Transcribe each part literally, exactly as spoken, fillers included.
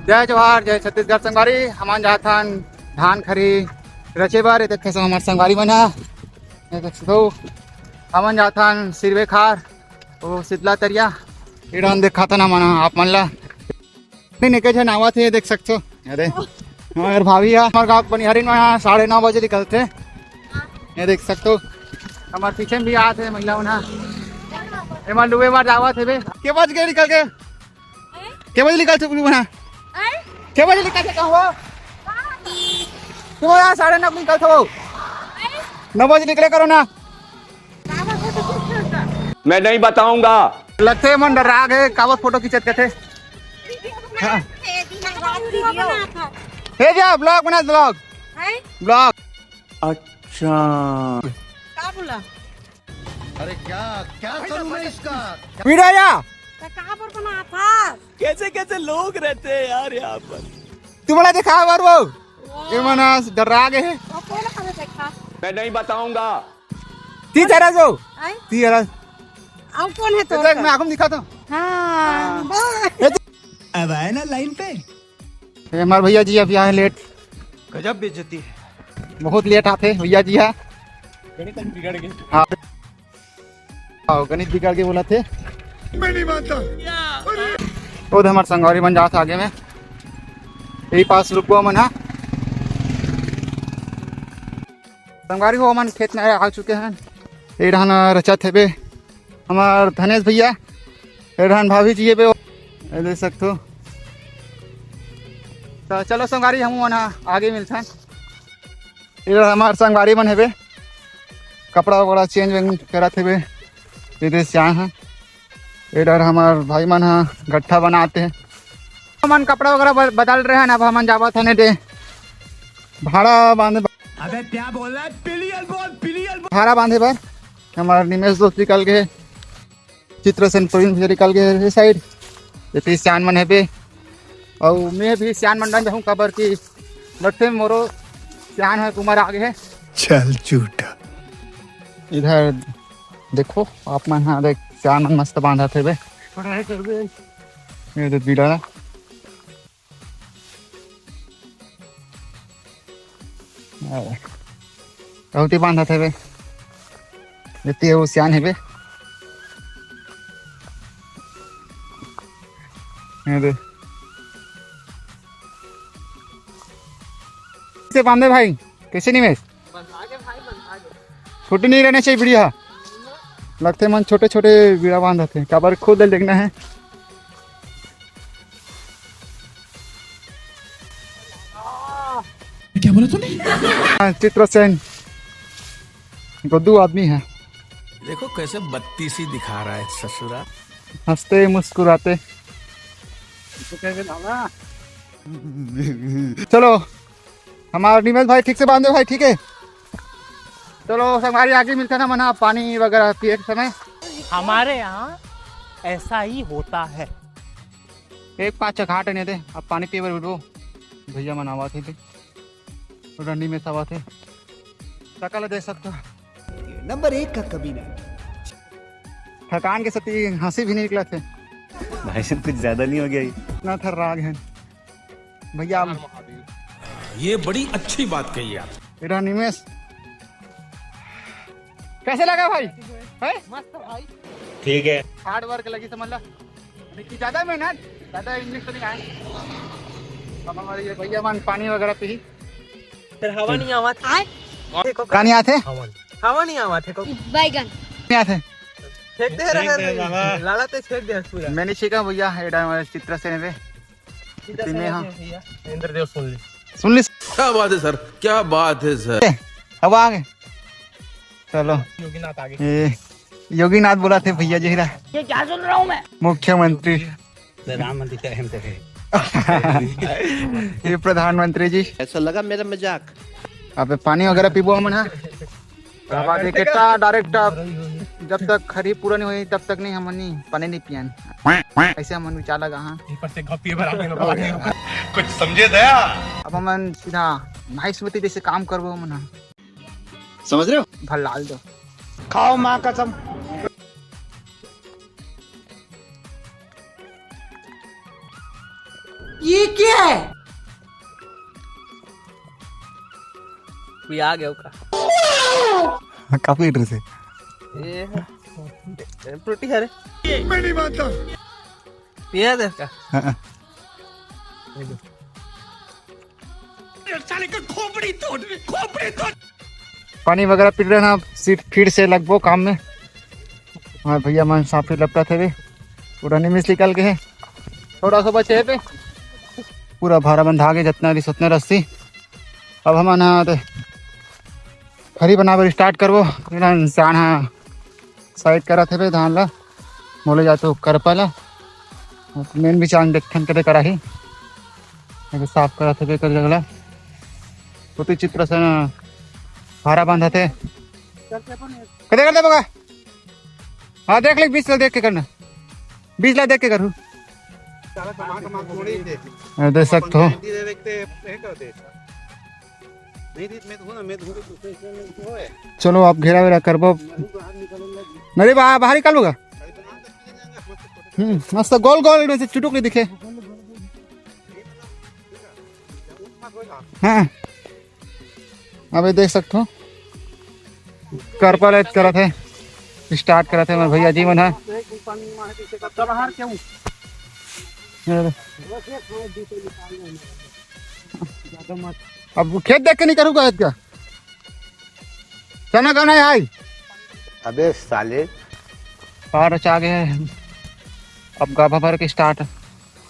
जय जोहार, जय छत्तीसगढ़ संगवारी। हमन जाथन धान खरी रचे बर। ये देखे सब हमर संगवारी मन ह। ये देख सकथो, हमन जाथन सिरवे खार, ओ शीतला तरिया। ये डाहन देखाथन हमन ह आप मन ला। नहीं, नहीं, कइसे नावत हे, देख सकथो। अरे, हमर भाभी ह, हमर गाँव के बनिहारिन मन ह साढ़े नौ बजे निकलथे। ये देख सकथो, हमर पीछे में भी आत हे महिला मन ह। एमन डूबे बर जावत हे बे। के बज गए निकल के? के बजे निकल चुकलू बना? के बजे निकल चुका हो? तो यार, साढ़े नौ निकल चुका हो। नौ बजे निकले करो ना। मैं नहीं बताऊंगा। लगथे मन डरा गे, काबर फोटो खींचत कथे। हाँ। हे जा, vlog बना, vlog। Vlog। अच्छा। का बोला? अरे क्या, क्या करूं मैं इसका? वीडियो या? तो कहाँ पर बना था? कैसे कैसे लोग रहते हैं यार यहाँ पर। तुम्हारा देखा बार वो? ये मना डरा गए हैं। वो कौन हमें देखा? मैं नहीं बताऊंगा। ती जरा जो। आए? ती जरा। अब कौन है तो तोर मैं का? आँखों में दिखाता हूँ। हाँ, बस। अब आए ना लाइन पे। ये हमारे भैया जी अभी आए लेट। गजब बेइज्जती है। बहुत लेट आते भैया जी हा। गणित बिगड़ गए। हाँ। हाँ, गणित बिगड़ के बोला थे। मैं नहीं मानता। वो तो हमारे संगवारी मन जात आगे में। यही पास रुकबो मन हा। संगवारी हो, हमन खेत में आ चुके हैं। ये रहन रचत हेबे हमार धनेश भैया, ये रहन भाभी जी हेबे, ये देख सकथो। तो चलो संगवारी, हम मन आगे मिलथन। ये हमार संगवारी मन हेबे, कपड़ा वपड़ा चेंज वेंज करत हेबे, ये दे सियान है। ये डर हमार भाई मन ह गट्ठा बनाते हैं। हमन कपड़ा वगैरह ब-, बदल रहे हैं। अब हमन जावत हन एदे भाड़ा बांधे बर। अबे क्या बोल रहा है? पिलियल बोल, पिलियल बोल। भाड़ा बांधे बर हमार निमेश दोस्त निकल गए, चित्रसेन प्रवीण भैया निकल गए ये साइड। ये तीस सियान मन हेबे, अउ मैं भी सियान मन डन जाहूँ, काबर कि लगथे मोरो सियान है, उमर आ गए है। चल झूठा। इधर देखो, आप मन हा देख, सियान मन मस्त बांधत हेबे। ये दे बीड़ा ला। अरे, कहूँ ती बांधत हेबे। ये ती वो सियान हेबे। ये दे। कैसे बांधे भाई? कैसे निमेश? छोटे नहीं रहना चाहिए बीड़ा। लगथे मन छोटे छोटे बीड़ा बांधत हे, काबर खुद देखना है। क्या बोला तूने? हाँ, चित्रसेन, गोदू आदमी है। देखो कैसे बत्तीसी दिखा रहा है ससुरा। हंसते मुस्कुराते। चलो, हमार निमेश भाई ठीक से बांधे भाई, ठीक है। चलो संगवारी, आगे मिलते ना मना पानी वगैरह पिए के समय। हमारे यहाँ ऐसा ही होता है। एक पाँच चघाट नहीं दे, अब पानी पिए बर उठबो। भैया मन आवत हे, रंडी में सवात हे, सकल देख सकता। नंबर एक का कमीना। थकान के साथ ही हंसी भी नहीं निकला थे। भाई साहब, कुछ ज्यादा नहीं हो गया ये? इतना थर्राग है भैया। ये बड़ी अच्छी बात कही आप। तेरा निमेश, कैसे लगा भाई? है? मस्त भाई। ठीक है। हार्ड वर्क लगी समझ ला। देखिए, ज्यादा मेहनत, ज्यादा इंग्लिश तो नहीं आए। अब हमारे ये भैया मन पानी वगैरह पी। फिर हवा नहीं आवा था। देखो, का नहीं आते? हवा नहीं आवा थे को। बैगन। नहीं आते। फेंक दे रहा है। लाला तो फेंक दे पूरा। मैं नहीं सीखा भैया, ये डांस चित्रा से नहीं। इतने हाँ। इंद्रदेव सुन ली। सुन ली। क्या बात है सर, क्या बात है सर। अब आ गए। चलो। योगीनाथ आ गए। ए, योगीनाथ बोला थे भैया जी रा। ये क्या सुन रहा हूँ मैं? मुख्यमंत्री। प्रधानमंत्री क्या हम तो है। ये प्रधानमंत्री जी। ऐसा लगा मेरा मजाक। अबे पानी वगैरह पीबो हमन, हाँ? अब आगे कितना डायरेक्ट, अब जब तक खरीफ पूरा नहीं हुई तब तक नहीं, हमन नहीं, पानी नहीं पियन। ऐसे हमन विचार लगा, हाँ। ऊपर से घपिए भरा के लोग। कुछ समझे दया। अब हमन सीधा नाइस मती जैसे काम करबो हमन, हाँ। समझ रहे हो? भलाल दो। खाओ माँ कसम। ये क्या है? कोई आ गया का? काफी हीटर से। ये फ्रूटी है रे। मैं नहीं मानता। पिया दे का? हाँ। साले का खोपड़ी तोड़, खोपड़ी तोड़। पानी वगैरह पी रहे ना, फिर से लगबो काम में। हमारे भैया मन साफी लपटा थे भी, पूरा निमिष निकल गए हैं। थोड़ा सा बचे है पे, पूरा भारा बंधा के जितना रही उतना रस्सी। अब हम ना ते फरी बनाबर स्टार्ट करबो। एला इंसान हा साइड करत हेबे धान ला, मोले जातो करपा ला। मेन भी चांग देखथन कदे कराही, अगर साफ करत हेबे कर जगला। तो चित्र से ना भारा बांधत हे। कदे कर दे बगा। हाँ, देख ले, बीच ला देख के करना, बीच ला देख के करू। देख सकते हो। चलो, आप घेरा वेरा करबो। नहीं, बाहर, बाहर निकाल बगा। हम्म, मस्त गोल गोल में से चुटुक नहीं दिखे। हाँ, अबे देख सकते हो, करपा ले करत हे, स्टार्ट करत हे हमारे भैया जी मन हा। अब खेत देख के नहीं करूँगा क्या? चना गाना है आई। अबे साले। पार आ गए हैं। अब गाभा भर के स्टार्ट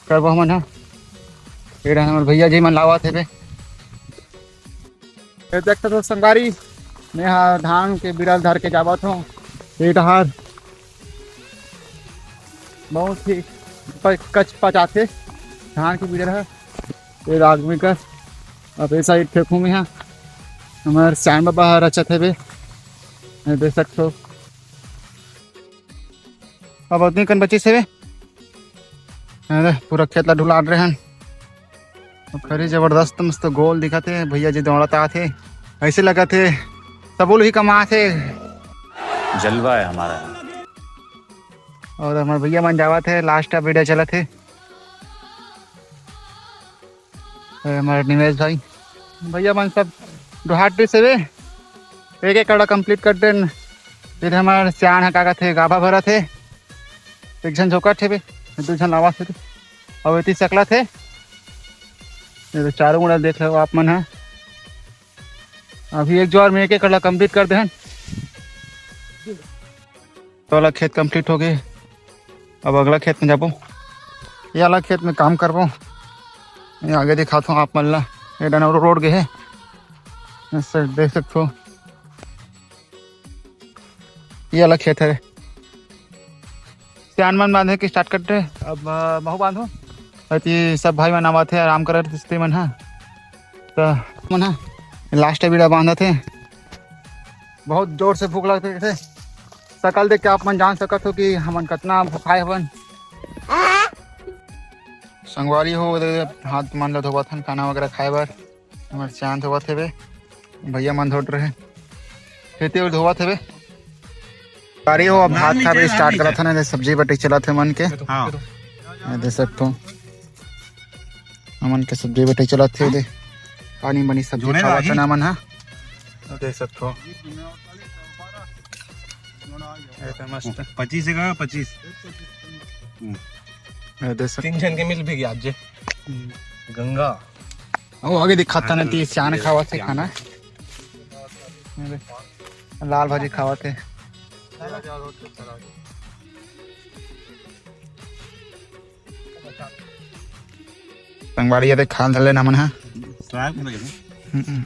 करबो हमन ह। ये डहर हमर भैया जी मन लावत हेबे। ये देखत हो संगवारी, मैं हा धान के बिड़ा धर के जावत हूँ। ये डहर बहुत ही प-, कच पचाथे धान के बिड़ा ह। ये आदमी का अब ये साइड फेंकूँ मैं हा। हमार श्याम बाबा ह रचत हेबे, ये देख सकते हो। अब अतनी कन बचिस हेवे। अरे, पूरा खेत ला ढुलान रहे हन। अब खरी जबरदस्त मस्त गोल दिखत हे, भैया जी दौड़त आत हे। ऐसे लगत हे, सबो लोग ही कमात हे। जलवा है हमारा। और हमारे भैया मन जावत हे, लास्ट अब वीडियो चलत हे। ए, हमारे निमेश भाई, भैया मन सब डोहाट रिस हेवे, एक एक कड़ा कंप्लीट कर देन। फिर हमारे सियान ह का कथे, गाभा भरत हे, एक झन झोकत हेवे, दू झन लावत हे, अउ एती सकलत हे। ये तो चारों मुड़ा देख लो आप मन ह। अभी एक जोर में एक एक कड़ा कंप्लीट कर देहन। तो वाला खेत कंप्लीट हो गए। अब अगला खेत में जाबो, ये वाला खेत में काम करबो। ये आगे दिखात हूँ आप मन ला, ये डहर रोड गे हे, ऐसे देख सकते हो। ये वाला खेत है, सियान मन बांधे के स्टार्ट करते। अब अ, महू बांधो, अति सब भाई मन आवत हे, आराम करत रिस हे मन हा। तो मन हा लास्ट बीड़ा बांधत हे। बहुत जोर से भूख लगत हे। सकल देख के आप मन जान सकत हो कि हमन कतना भुखाए हवन। संगवारी हो, हाथ मन ला धोवत हन खाना वगैरह खाए बर। हमर सियान धोवत हेबे, भैया मन धोत रहे, खेती और धोवत हेबे। संगवारी हो, अब भात खाबे स्टार्ट करत हन, सब्जी बटई चलत हे मन के। हाँ। ये देख सकत हो। हमन के सब्जी बटई चलत हे दे। पानी बनी सब्जी जोने खावत लागी। हन हमन हा। देख सकत हो। ये तो मस्त। पच्चीस हे का? पच्चीस। ये देख सकत तीन झन के मिल भी गया आज जे। गंगा। ओ आगे दिखाता ना, ती सियान खावत हे खाना। लाल भाजी खावत हे। संगवारी ये देख खान धले ना मन हा। स्वाद लगे ना। हम्म, हम्म।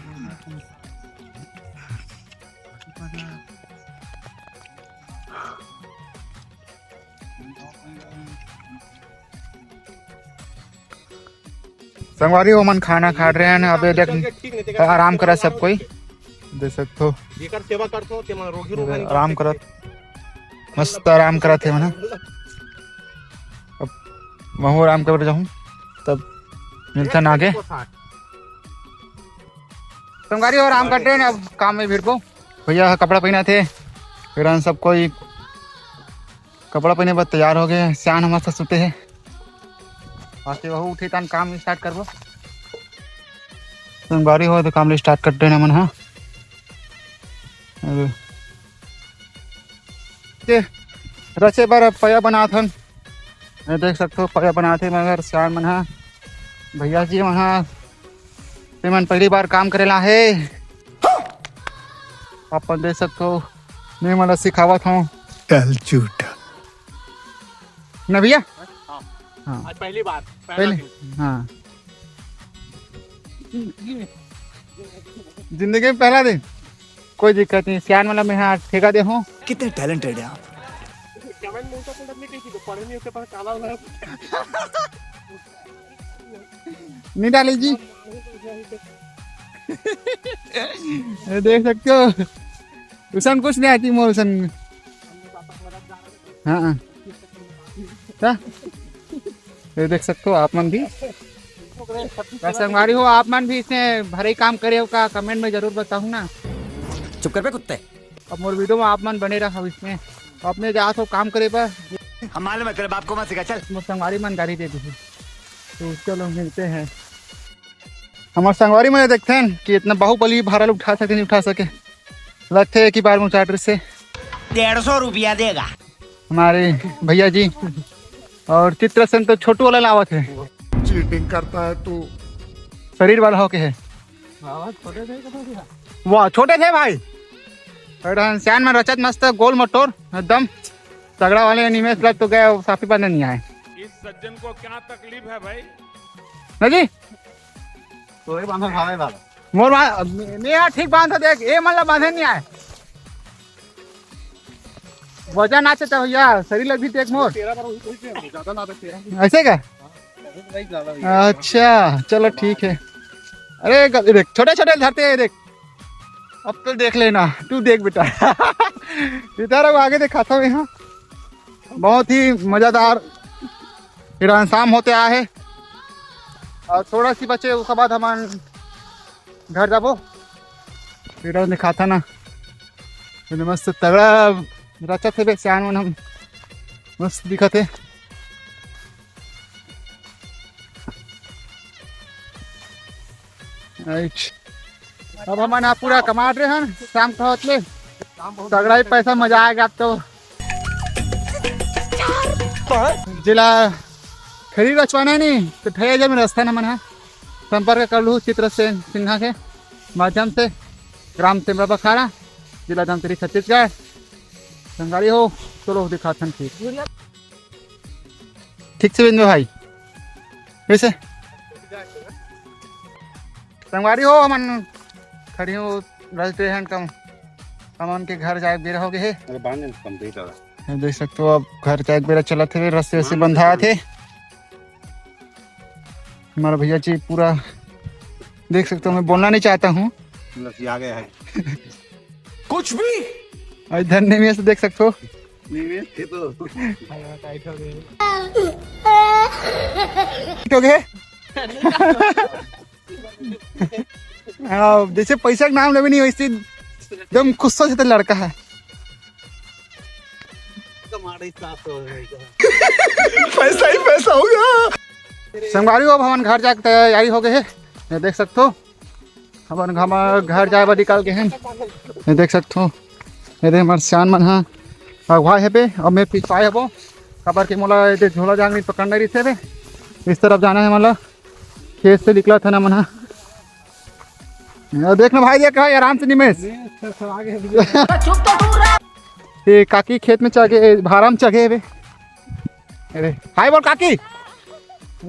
संगवारी हो मन खाना खा रहे हैं, अबे देख आराम करा सब कोई, देख सकते हो। जेकर सेवा करथो, ते मन रोगी रोग नहीं आराम करत, मस्त आराम करत हे मन। अब महू आराम कर जाहूँ, तब मिलथन आगे। संगवारी हो आराम करते हैं, अब काम में भिड़बो। भैया कपड़ा पहना थे, फिर हम सब कोई कपड़ा पहने बर तैयार हो गए। सियान मस्त सुते हे। बाकी वहू उठही तहन काम start करबो। संगवारी हो तो काम ल start कर देना मन, हाँ। अरे। के रचे बर अब पया बनात हन। ये देख सकथो, पया बनात हे, मगर सियान मन हा, भैया जी मन हा, ते मन पहली बार काम करे ला हे। अपन देख सकथो, मैं मन ला सिखावत हूँ। चल झूठा। ना भैया? हाँ। हाँ। आज पहली बार, पहला पहले? दिन। हाँ। जिंदगी में पहला दिन। कोई दिक्कत नहीं, सियान वाला मैं हाँ ठेका दे हूँ। कितने talented हैं आप। कमेंट नहीं तो पढ़ने की, तो पढ़े नहीं, उसके पास काला वाला। नहीं डाले जी। ये देख सकते हो, उसन कुछ नहीं आती मोर उसन। हाँ, हाँ। क्या? ये देख सकते हो आप मन भी। क्या संगवारी हो, आप मन भी इसमें भरे काम करे हो का, कमेंट में जरूर बताओ ना। चुप कर बे कुत्ते। अब मोर वीडियो में आप मन बने रहो इसमें। अपने जात हो काम करे बर। हम मालूम है, तेरे बाप को मत सिखा, चल। मोर संगवारी मन गाड़ी दे दी। तो चलो मिलते हैं। हमारे संगवारी मन देखते हैं कि इतना बाहुबली भारा ल उठा सके, नहीं उठा सके। लगते हैं एक ही बार में उठा से। डेढ़ सौ रुपया देगा। हमारे भैया जी और चित्रसेन तो छोटू वाला लावत है। चीटिंग करता है तू। शरीर वाला होके है। वाह, छोटे थे भाई। और हम सियान में रचत मस्त गोल मटोर एकदम तगड़ा वाले निमेश लग तो गए, साफी बंधे नहीं आए। इस सज्जन को क्या तकलीफ है भाई? ना जी? तोरे बांधा खावे वाला। मोर बा-, मैं यार ठीक बांध देख, ए मन ला बांधे नहीं आए। वजन आचे तो भैया, शरीर लग भी देख मोर। तेरा बार वही, वही पे ज्यादा ना रख, तेरा। ऐसे का? नहीं ज्यादा भैया। अच्छा, चलो ठीक है। अरे ग-, देख, छोटे-छोटे धरते हैं, देख। अब तो देख लेना, तू देख बेटा। इधर अब आगे दिखाता हूँ यहाँ। बहुत ही मजेदार। फिर शाम होते आए है और थोड़ा सी बचे, उसके बाद हम घर जाबो। फिर दिखाता ना, फिर मस्त तगड़ा रचत हे बे, सियान मन हम मस्त दिखत हे। राइट। अब हमन ह पूरा कमात रहे हन, शाम के होत ले। तगड़ा ही पैसा, मजा आएगा अब तो। जिला खरीद रचवाना है नहीं, तो ढाई हजार में रचथन हमन ह। संपर्क कर लू चित्रसेन सिन्हा के माध्यम से, ग्राम सेमरा बखारा, जिला धमतरी, छत्तीसगढ़। संगवारी हो, चलो दिखाथन फिर। ठीक से बिंदु भाई, कैसे? संगवारी हो, हमन खड़ी हो रजते हन कम, हमन के घर जाए बेरा हो गए हे। अरे बांध दे, कम दे दादा। ये देख सकते हो, अब घर जाए बेरा चलत हे, रस्सी रस्सी बंधा थे। हमारा भैया जी पूरा देख सकते हो, मैं बोलना नहीं चाहता हूँ। लसिया गया है। कुछ भी। और इधर निमेश देख सकते हो। निमेश के तो टाइट हो गए। टाइट हो गए। हाँ, जैसे पैसा का नाम लेवे नहीं, वैसे एकदम खुश हो जाता लड़का है। पैसा ही पैसा होगा। संगवारी हो, अब हमन घर जाके तैयारी हो गए है, ये देख सकते हो। हमन घमा-, घर जाए बर निकल गए हैं। ये देख सकथो, ये दे हमर सियान मन ह अगुवाए हेबे, अब मैं पिछवाए हबो, काबर के मोला ये दे झोला जांगरी पकड़ना रहिथे बे। इस तरफ जाना है, मतलब खेत से निकला था ना मन ह। ये देख ना भाई, देख भाई, आराम से निमेश। ये काकी खेत में चघे, भारा में चघे हेबे। अरे हाय बोल काकी। ये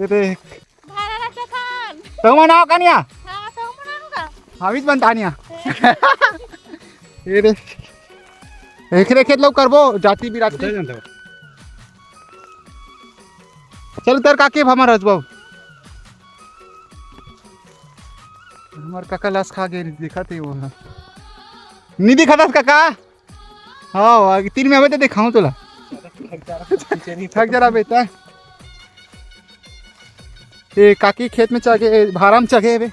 देख भारा रचथन। तहु मन आओ कनिया। हाँ, तहु मन आओ का? हावित बनतानिया। ये रे। एक रे खेत लोग करबो, जाती बिराती। चल उतर काकी, हमर रजबाबू। हमर काका लास खा गे, दिखत हे वो ह। नी दिखत हस काका? हाँ, आगे तीन में आवे तो दिखाऊं तोला। थक जरा बेटा। ए, काकी खेत में चघे, भारा में चघे बे।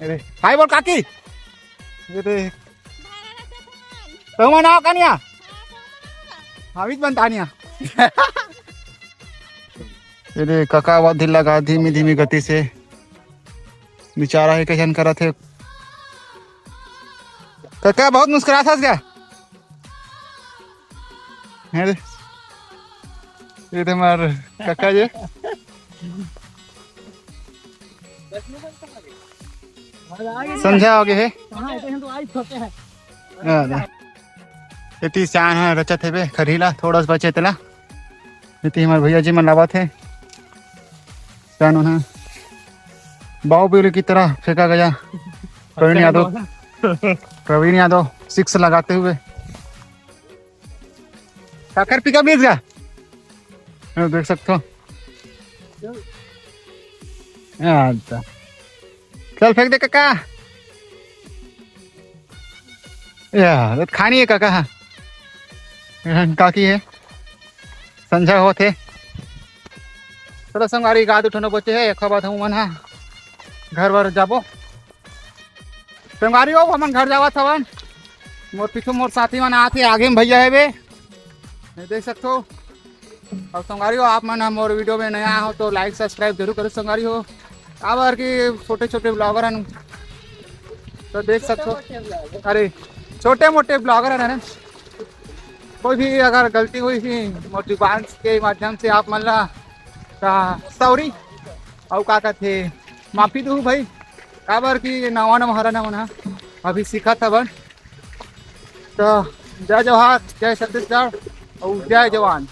अरे, हाय बोल काकी। अरे, तहु मन आओ कनिया। हावित बनतानिया। ये दे, कका आवा धीर लगा, धीमी धीमी गति से। बिचारा हे, कइसन करत हे। कका, बहुत मुस्कुरात हस का? हे दे, ये दे हमार कका जी। संझा हो गे हे। हाँ, ये तो आई छोटे हैं। हाँ, ना। एती सियान ह रचत हेबे, खरही ला, थोड़ा सा बचे तेला। एती हमर भैया जी मन लावत हे। सियान मन ह बाहुबली की तरह फेंका गया। प्रवीण यादव, प्रवीण यादव सिक्स लगाते हुए। काकर पिकअप लीस गा? हाँ, देख सकते हो। हाँ, अच्छा। चल फेंक दे काका। या, तो खानी है काका, हाँ। काकी है। संझा होत हे। चलो संगवारी, एकाध ठन बचे हे, एखर बाद हमन ह घर बर जाबो। संगवारी हो, हमन घर जावत हवन। मोर पीछू मोर साथी मन आत हे, आगे में भैया हेबे, देख सकथो। अउ संगवारी हो, आप मन ह मोर वीडियो में नया हो तो like subscribe जरूर करो संगवारी हो। काबर कि छोटे छोटे ब्लॉगर हन, तो देख सकथो। अरे, छोटे मोटे ब्लॉगर हन, कोई भी अगर गलती होइस हे मोर जुबान के माध्यम से आप मन ला, त सॉरी। अउ का कथे, माफी दू भाई, काबर कि नवा नवा हरन हमन ह, अभी सीखत हवन। तो जय जोहार, जय छत्तीसगढ़ अउ जय जवान।